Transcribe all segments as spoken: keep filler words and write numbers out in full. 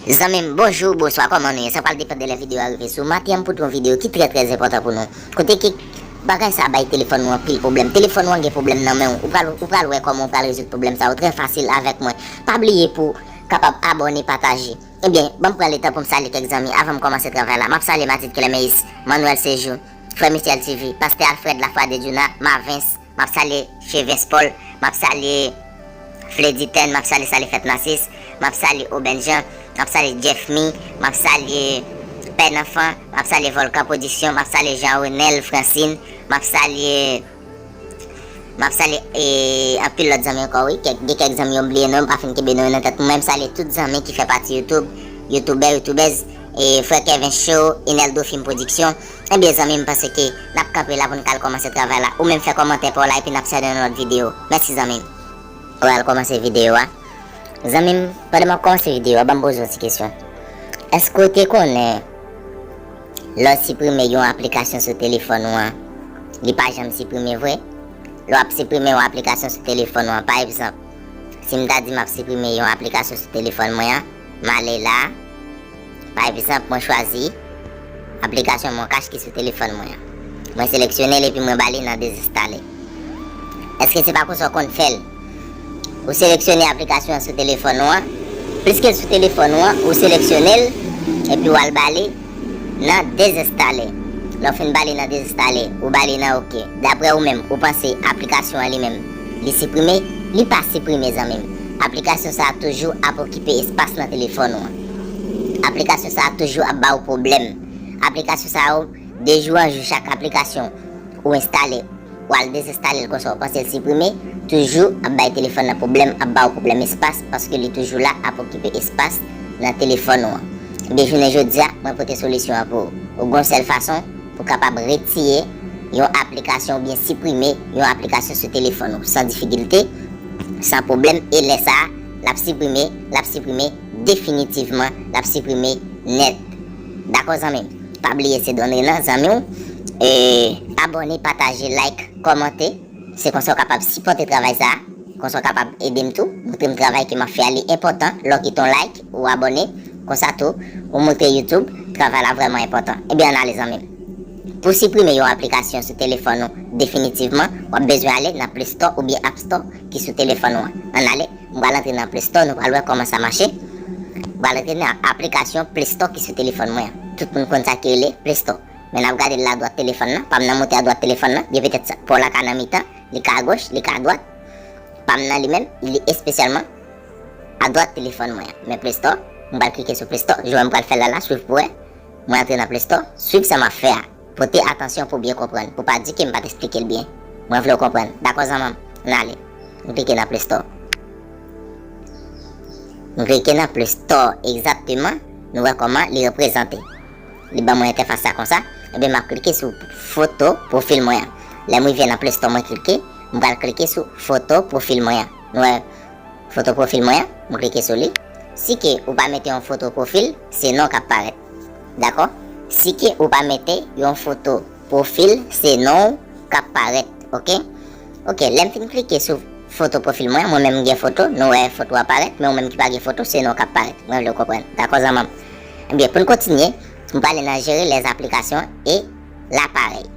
Zanmi m, bonjou, bonswa, kòman nou ye? Sa pral depann de lè videyo a rive sou. Maten an, m pote yon videyo ki trè, trè enpòtan pou nou. Kote ke bagay sa bay telefòn ou anpil pwoblèm. Telefòn ou an gen pwoblèm nan men w. Ou pral, ou pral wè kòman ou pral rezoud pwoblèm sa yo trè fasil avèk mwen. Pa bliye pou kapab abòne, pataje. Ebyen, ban m pran letan pou m salye kèk zanmi avan m kòmanse travay la. M ap salye Matit Clemens, Manuel Sejou, Frè Michel T V, Pastè Alfred Lafwa de Djouna, Mavens, m ap salye Chevens Paul, m ap salye Fleditèn, m ap salye Salifèt Nasis, m ap salye Obenjan, m ap salye Jeffmy, m ap salye Pè Nanfan, m ap salye Volkan Pwodiksyon, m ap salye Jean Renel Francine, m ap salye, m ap salye e, anpil lòt zanmi ankò, wi. Kèk, gen kèk zanmi yo m bliye non, m pa fin kenbe non yo nan tèt mwen, men m salye tout zanmi ki fè pati YouTube, youtubè, youtubèz, e, Frè Kevin Show, Ineldo Film Production. Ebyen, zanmi m, panse ke n ap kanpe la pou n ka al kòmanse travay la. Ou menm fè kòmantè pa w la, epi n ap sa nan yon lòt videyo. Mèsi, zanmi m. Ou al kòmanse videyo a. Zanmi m, pandan m ap kòmanse videyo a, ban m poze w ti kesyon. Èske w te konnen lè w siprime yon aplikasyon sou telefòn ou an, li pa janm siprime vre? Lè w ap siprime yon aplikasyon sou telefòn ou an, pa egzanp, si m ta di m ap siprime yon aplikasyon sou telefòn mwen an, m ale la, pa egzanp, mwen chwazi aplikasyon Moncash ki sou telefòn mwen an. Mwen seleksyone l epi mwen ba li nan dezenstale. Èske se pa konsa w konn fè l? Ou seleksyone aplikasyon an sou telefòn ou an. Pliske l sou telefòn ou an, ou seleksyone l, epi w al ba li nan dezenstale. Lè w fin ba li nan dezenstale, ou ba li nan oke. Daprè ou menm, ou panse aplikasyon an li menm, li siprime? Li pa siprime, zanmi m. Aplikasyon sa a toujou ap okipe espas nan telefòn ou an. Aplikasyon sa a toujou ap ba w pwoblèm. Aplikasyon sa yo, de jou an jou, chak aplikasyon ou enstale, w al dezenstale l konsa, w panse l siprime, toujou ap bay telefòn nan pwoblèm, ap ba w pwoblèm espas, paske li toujou la ap okipe espas nan telefòn ou an. Ebyen, jounen jodi a, mwen pote solisyon an pou ou. Ou gon sèl fason pou kapab retire yon aplikasyon oubyen siprime yon aplikasyon sou telefòn ou san difikilte, san pwoblèm, e lè sa a, l ap siprime, l ap siprime definitivman, l ap siprime nèt. Dakò, zanmi m? Pa bliye se don Renan, zanmi w. E, abòne, pataje, like, kòmante. Se konsa w kapab sipòte travay sa a. Konsa w kapab ede m tou, montre m travay ke m ap fè a li enpòtan. Lè w kite yon like ou abòne, konsa tou, ou montre YouTube travay la vrèman enpòtan. Ebyen, ann ale, zanmi m. Pou siprime yon aplikasyon sou telefòn ou definitivman, w ap bezwen ale nan Play Store oubyen App Store ki sou telefòn ou an. Ann ale, m pral antre nan Play Store, nou pral wè kòman sa mache. M pral antre nan aplikasyon Play Store ki sou telefòn mwen an. Tout moun konn sa ki rele Play Store. Men n ap gade l adwat telefòn nan. Pa m nan monte adwat telefòn nan. Byen petèt sa, pa w la ka nan mitan, li ka agoch, li ka adwat. Pa m nan li menm, li espesyalman adwat telefòn mwen an. Men Play Store, m pral klike sou Play Store. Jan m pral fè l la la, swiv pou wè. Mwen antre nan Play Store, swiv sa m ap fè a. Pote atansyon pou w byen konprann, pou w pa di ke m pa t eksplike l byen. Mwen vle w konprann. Dakò, zanmi m? Ann ale. M klike nan Play Store. M klike nan Play Store egzakteman. Nou wè kòman li reprezante. Li ban mwen entèfas sa konsa. Ebyen, m ap klike sou foto pwofil mwen an. Lè m rive nan Play Store, mwen klike. M pral klike sou foto pwofil mwen an. Nou wè foto pwofil mwen an? M klike sou li. Si ke ou pa mete yon foto pwofil, se non k ap parèt. Dakò? Si ke ou pa mete yon foto pwofil, se non w k ap parèt. Oke? Oke, lè m fin klike sou foto pwofil mwen, mwen menm m gen foto, nou wè foto a parèt, men ou menm ki pa gen foto, se non w k ap parèt. Mwen vle w konprann. Dakò, zanmi m? Ebyen, pou n kontinye, m prale nan Gérer les applications et l'appareil.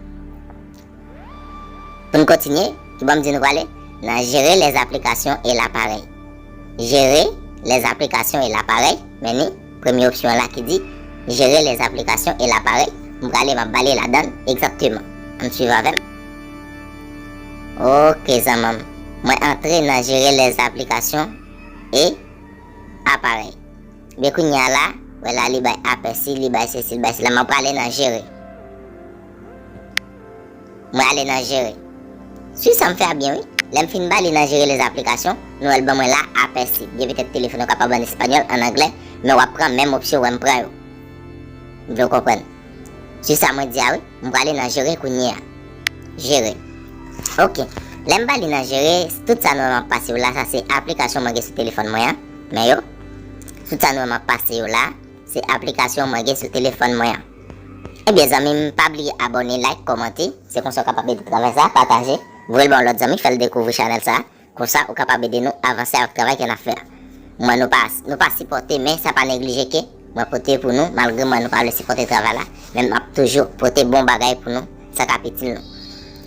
Pou n kontinye, ki bò m di nou prale? Nan Gérer les applications et l'appareil. Gérer les applications et l'appareil, men ni premye opsyon an la ki di Gérer les applications et l'appareil. M prale, m ap bale ladan l egzakteman. Ann swiv avè m. Oke, zanmi m. Mwen antre nan Gérer les applications et appareils. Men kounye a la, wè la, li bay apèsi, li bay sesi, li bay sela. M ap prale nan Gérer. Mwen ale nan Gérer. Swiv sa m fè a byen, wi. Lè m fin ba li nan Gérer les applications, nou wè l ban mwen la apèsi. Byen petèt telefòn ou kapab an espanyòl, an anglè, men w ap pran menm opsyon wè m pran yo. M vle w konprann. Swiv sa mwen di a, wi. M prale nan Gérer kounye a. Gérer. Oke. Lè m ba li nan Gérer, tout sa nou wè m ap pase yo la, sa se aplikasyon mwen gen sou telefòn mwen an. Men yo. Tout sa nou wè m ap pase yo la, se aplikasyon mwen gen sou telefòn mwen an. Ebyen, zanmi m, pa bliye abòne, like, kòmante. Se konsa w kapab ede travay sa a, pataje. Voye l ba yon lòt zanmi, fè l dekouvri chanèl sa a. Konsa, ou kapab ede nou avanse avèk travay ke n ap fè a. Mwen, nou pa, nou pa sipòte, men sa pa neglije ke mwen pote pou nou, malgre mwen, nou pa vle sipòte travay la, men m ap toujou pote bon bagay pou nou, sa k ap itil nou.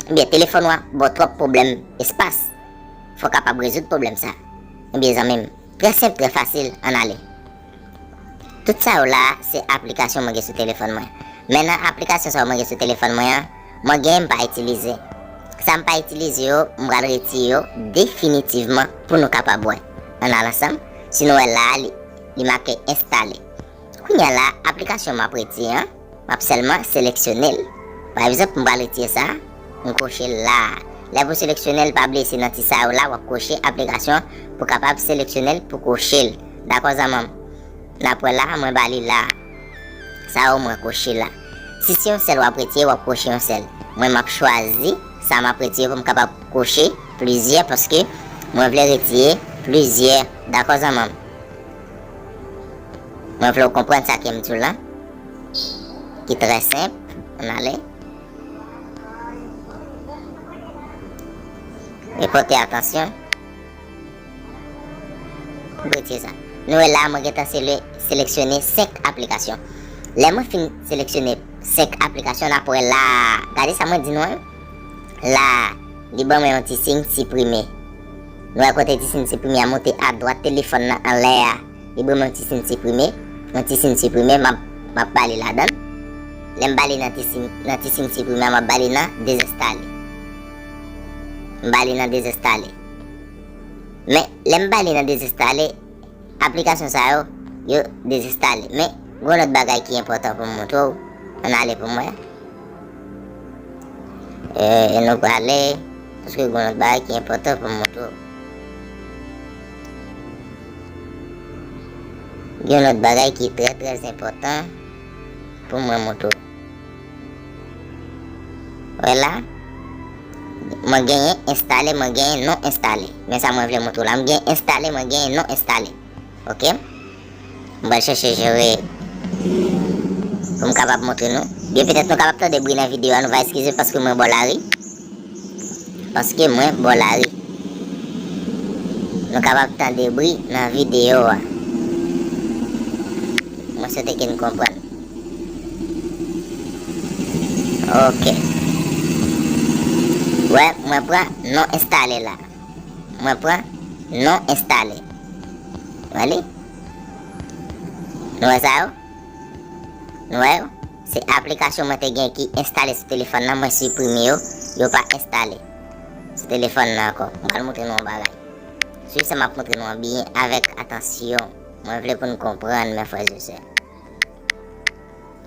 Ebyen, telefòn ou a ba w twòp pwoblèm espas. Fò w kapab rezoud pwoblèm sa. Ebyen, zanmi m, trè senp, trè fasil, ann ale. Tout sa yo la, se aplikasyon mwen gen sou telefòn mwen. Men nan aplikasyon sa yo mwen gen sou telefòn mwen an, mwen gen m pa itilize. Sa m pa itilize yo, m pral retire yo definitivman pou nou kapab wè. Ann al ansanm, si nou wè la, li, li make enstale. Kounye a la, aplikasyon m ap retire an, m ap sèlman seleksyone l. Pa egzanp, m pral retire sa, m kwoche l la. Lè pou seleksyone l, pa bliye se nan ti sa yo la, w ap kwoche aplikasyon pou kapab seleksyone l, pou kwoche l. Dakò, zanmi m? N ap wè la, mwen ba li la. Sa yo mwen kwoche la. Si se yon sèl w ap retire, w ap kwoche yon sèl. Mwen, m ap chwazi sa m ap retire pou m kapab kwoche plizyè, paske mwen vle retire plizyè. Dakò, zanmi m? Mwen vle w konprann sa ke m di w la, ki trè senp. Ann ale. E pote atansyon. Retire sa. Nou wè la, mwen gentan sele-, seleksyone senk aplikasyon. Lè mwen fin seleksyone senk aplikasyon, n ap wè la. Gade sa mwen di nou an. La, li ban mwen yon ti siy siprime. Nou wè kote ti siy siprime a monte adwat telefòn nan anlè a. Li ban mwen yon ti siy siprime. Yon ti siy siprime, m ap, m ap ba li ladan l. Lè m ba li nan ti siy, nan ti siy siprime a, m ap ba li nan dezenstale. M ba li nan dezenstale. Men, lè m ba li nan dezenstale, aplikasyon sa yo, yo dezenstale. Men, gen yon lòt bagay ki enpòtan pou m montre w. Ann ale pou m wè. E, e nou prale, paske gen yon lòt bagay ki enpòtan pou m montre w. Gen yon lòt bagay ki trè, trè enpòtan pou mwen montre w. Wè la, mwen genyen enstale, mwen genyen non enstale. Men sa mwen vle montre w la, m genyen enstale, mwen genyen non enstale. Ok? M pral chèche jere pou m kapab montre nou. Byen, petèt nou kapab tande bri nan videyo a, nou va eskize paske mwen bò lari. Paske mwen bò lari. Nou kapab tande bri nan videyo a. Mwen swete ke n konprann. Ok. Wè, mwen pran non enstale la. Mwen pran non enstale. Wè li? Nou wè sa yo? Nou wè yo? Se aplikasyon mwen te gen ki enstale sou telefòn nan, mwen siprime yo, yo pa enstale sou telefòn nan ankò. Mwen pral montre nou yon bagay. Swiv sa m ap montre nou an byen avèk atansyon. Mwen vle pou nou konprann, mes frères et sœurs.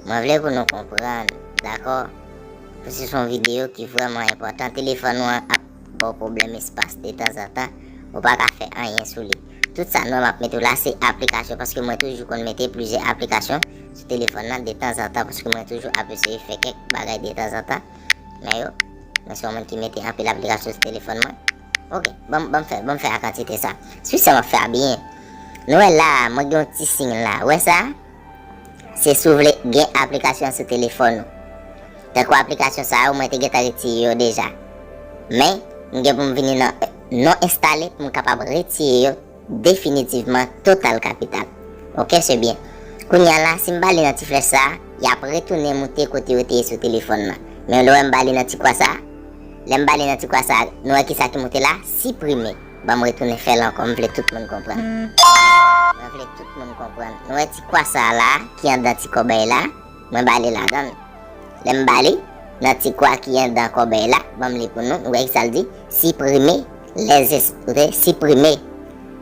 Mwen vle pou nou konprann, dakò? Paske se yon videyo ki vrèman enpòtan. Telefòn ou an ap ba w pwoblèm espas detanzantan, ou pa ka fè anyen sou li. Tout sa nou m ap mete w la, se aplikasyon, paske mwen toujou konn mete plizyè aplikasyon sou telefòn nan detanzantan, paske mwen toujou ap eseye fè kèk bagay detanzantan. Men yo, mwen se yon moun ki mete anpil aplikasyon sou telefòn mwen. Ok, ban m, ban m fè, ban m fè a kantite sa. Swiv sa m ap fè a byen. Nou wè la, mwen gen yon ti siy la. Wè sa? Se si w vle gen aplikasyon sou telefòn ou. Tankou aplikasyon sa yo, mwen te gentan retire yo deja. Men, m gen pou m vini nan non enstale pou m kapab retire yo definitivman, total kapital. Ok, se byen. Kounye a la, si m ba li nan ti flèch sa, y ap retounen moute kote yo te ye sou telefòn nan. Men lè w wè m ba li nan ti kwa sa, lè m ba li nan ti kwa sa, nou wè kisa ki moute la? Siprime. Ban m retounen fè l ankò, m vle tout moun konprann. Mwen vle tout moun konprann. Nou wè ti kwa sa la, ki anndan ti kòbèy la, mwen ba li ladan l. Lè m ba li, nan ti kwa ki anndan kòbèy la, ban m li pou nou, nou wè kisa l di, siprime les es-, ok, siprime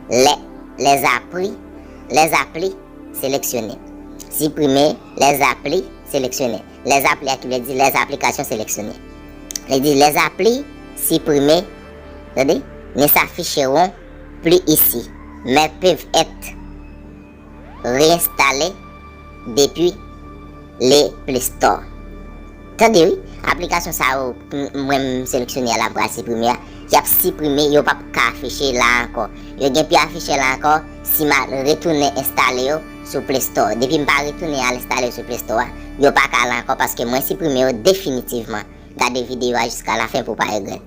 les, les applis, les applis sélectionnés. Siprime les applis sélectionnés. Les applis a ki vle di les applications sélectionnées. Li di les applis supprimées, tande, ne s'afficheront plus ici, mais peuvent être réinstallées depuis le Play Store. Tande wi, aplikasyon sa yo, m-, mwen m seleksyone a la pral siprime a, y ap siprime, yo p ap ka afiche la ankò. Yo gen pou yo afiche la ankò si m al retounen enstale yo sou Play Store. Depi m pa retounen al enstale yo sou Play Store a, yo pa ka la ankò paske mwen siprime yo definitivman. Gade videyo a jiska lafen pou w pa regrèt.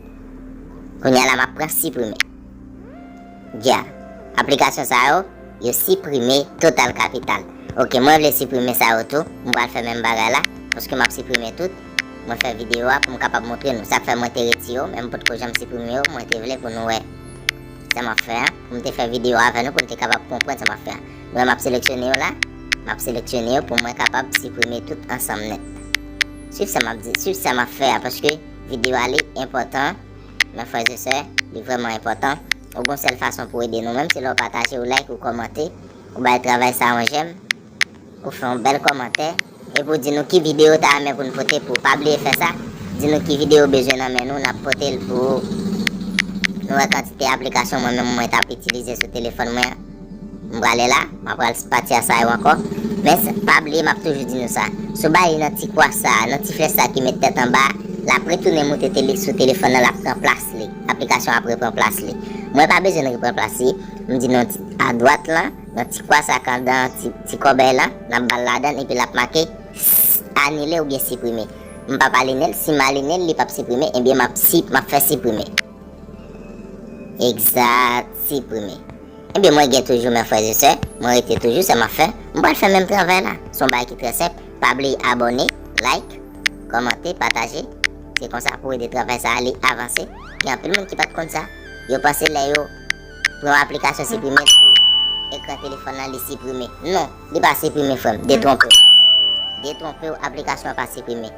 Kounye a la m ap pran siprime. Dja. Aplikasyon sa yo, Yo siprime Total Capital. Ok, mwen vle siprime sa yo tou. Mwen pral fè menm bagay la. Paske m ap siprime tout. Mwen fè videyo a pou m kapab montre nou. Sa k fè mwen te retire yo, men m potko janm siprime yo. Mwen te vle pou nou wè sa m ap fè a. Pou m te fè videyo avè nou, pou nou te kapab konprann sa m ap fè a. Nou wè m ap seleksyone yo la. M ap seleksyone yo pou mwen kapab siprime tout ansanm nèt. Swiv sa m ap di, swiv sa m ap fè a, paske videyo a li enpòtan. Men frè e sè, li vrèman enpòtan. Ou gon sèl fason pou ede nou menm, se lè w pataje, ou like, ou kòmante, ou bay travay sa yon jèm, ou fè yon bèl kòmantè, epi ou di nou ki videyo w ta renmen pou n pote pou ou. Pa bliye fè sa, di nou ki videyo w bezwen nan men nou, n ap pote l pou ou. Nou wè kantite aplikasyon mwen menm mwen t ap itilize sou telefòn mwen an. M prale la, m ap pral pati a sa yo ankò. Men s- pa bliye, m ap toujou di nou sa. Si w ba li nan ti kwa sa, nan ti flèch sa ki met tèt anba, l ap retounen moute tele, sou telefòn nan, l ap pran plas li. Aplikasyon ap repran plas li. Mwen pa bezwen repran plas li. M di nan ti, adwat lan, nan ti kwa sa k andan ti, ti kòbèy lan, n ap ba l ladan l, epi l ap make s- anile oubyen siprime. M p ap alinye l, si m alinye l, li p ap siprime, ebyen m ap si, m ap fè siprime. Egzat, siprime. Ebyen, mwen gen toujou, men frè e sè, mwen rete toujou, sa m ap fè. M pral fè menm travay la. Se yon bagay ki trè senp. Pa bliye abòne, like, kòmante, pataje. Se konsa pou ede travay sa a li avanse. Gen anpil moun ki pa t konn sa. Yo panse lè yo pran yon aplikasyon siprime sou ekran telefòn nan, li siprime. Non, li pa siprime, frè m. Detwonpe w. Detwonpe w, aplikasyon an pa siprime.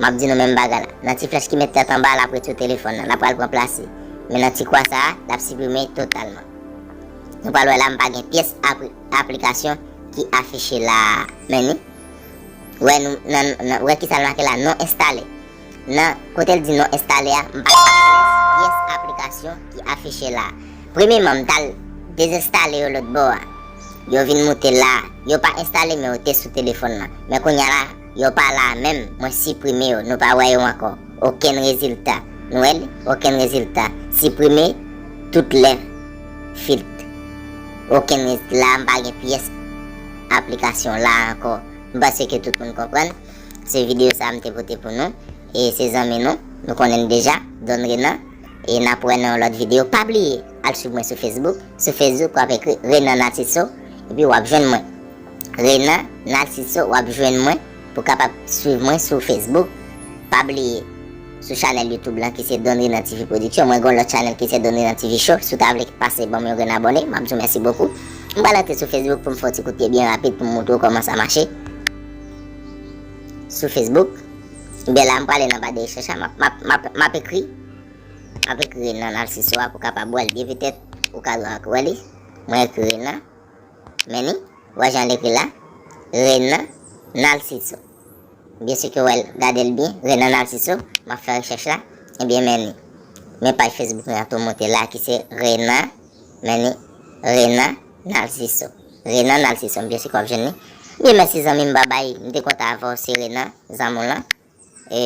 M ap di nou menm bagay la. Nan ti flèch ki met tèt anba a, l ap ret sou telefòn nan. L ap pral pran plas li. Men nan ti kwa sa a, l ap siprime totalman. Nou pral wè la, m pa gen pyès apli- aplikasyon ki afiche la a. Men ni. Wè, nou, nan, nan, wè kisa l make la, non enstale. Nan kote l di non enstale a, m pa gen pyès, pyès aplikasyon ki afiche la a. Premyeman, m t al dezenstale yo lòt bò a. Yo vin moute la a. Yo pa enstale, men yo te sou telefòn nan. Men kounye a la, yo pa la menm, mwen siprime yo, nou pa wè yo ankò. Okenn rezilta. Nou wè li? Okenn rezilta. Siprime tout lè filt. Okenn rezilta. La, m pa gen pyès aplikasyon la ankò. M panse ke tout moun konprann. Se videyo sa a m te pote pou nou. E se zanmi nou, nou konnen l deja, Don Renan. E n ap wè nan yon lòt videyo. Pa bliye, al swiv mwen sou Facebook. Sou Facebook, w ap ekri Renan Narciso, epi w ap jwenn mwen. Renan Narciso, w ap jwenn mwen pou kapab swiv mwen sou Facebook. Pa bliye, sou chanèl YouTube lan ki se Don Renan T V Production. Mwen gen yon lòt chanèl ki se Don Renan T V Show. Si w ta vle pase ban m yon grenn abòne, m ap di w mèsi bokou. M pral antre sou Facebook pou m fè yon ti kout pye byen rapid pou m montre w kòman sa mache. Sou Facebook, ebyen la, m prale nan ba de rechèch la, m ap, m ap, m ap, m ap ekri, m ap ekri Renan Narciso a pou w kapab wè l byen petèt, ou ka wè li. Mwen ekri Renan, men ni, wè jan l ekri la, Renan Narciso. Byen si ke w wè l, gade l byen, Renan Narciso, m ap fè rechèch la, ebyen men ni. Men paj Facebook mwen an tou monte la ki se Renan, men ni, Renan Narciso. Renan Narciso, m byen si ke w ap jwenn li. Byen mèsi zanmi m, babay, m te kontan avè w, se Renan, zanmi w lan. E,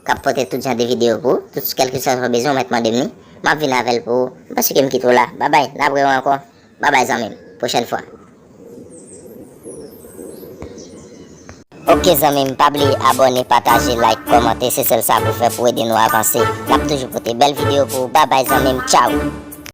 k ap pote tout jan de videyo pou ou. Tout kèlkeswa sa w bezwen, w mèt mande m li. M ap vin avè l pou ou. M panse ke m kite w la. Babay, n ap rewè ankò. Babay zanmi m. Pwochèn fwa. Ok zanmi m, pa bliye abòne, pataje, like, kòmante, se sèl sa pou fè pou ede nou avanse. N ap toujou pote bèl videyo pou ou. Babay zanmi m, tchaw.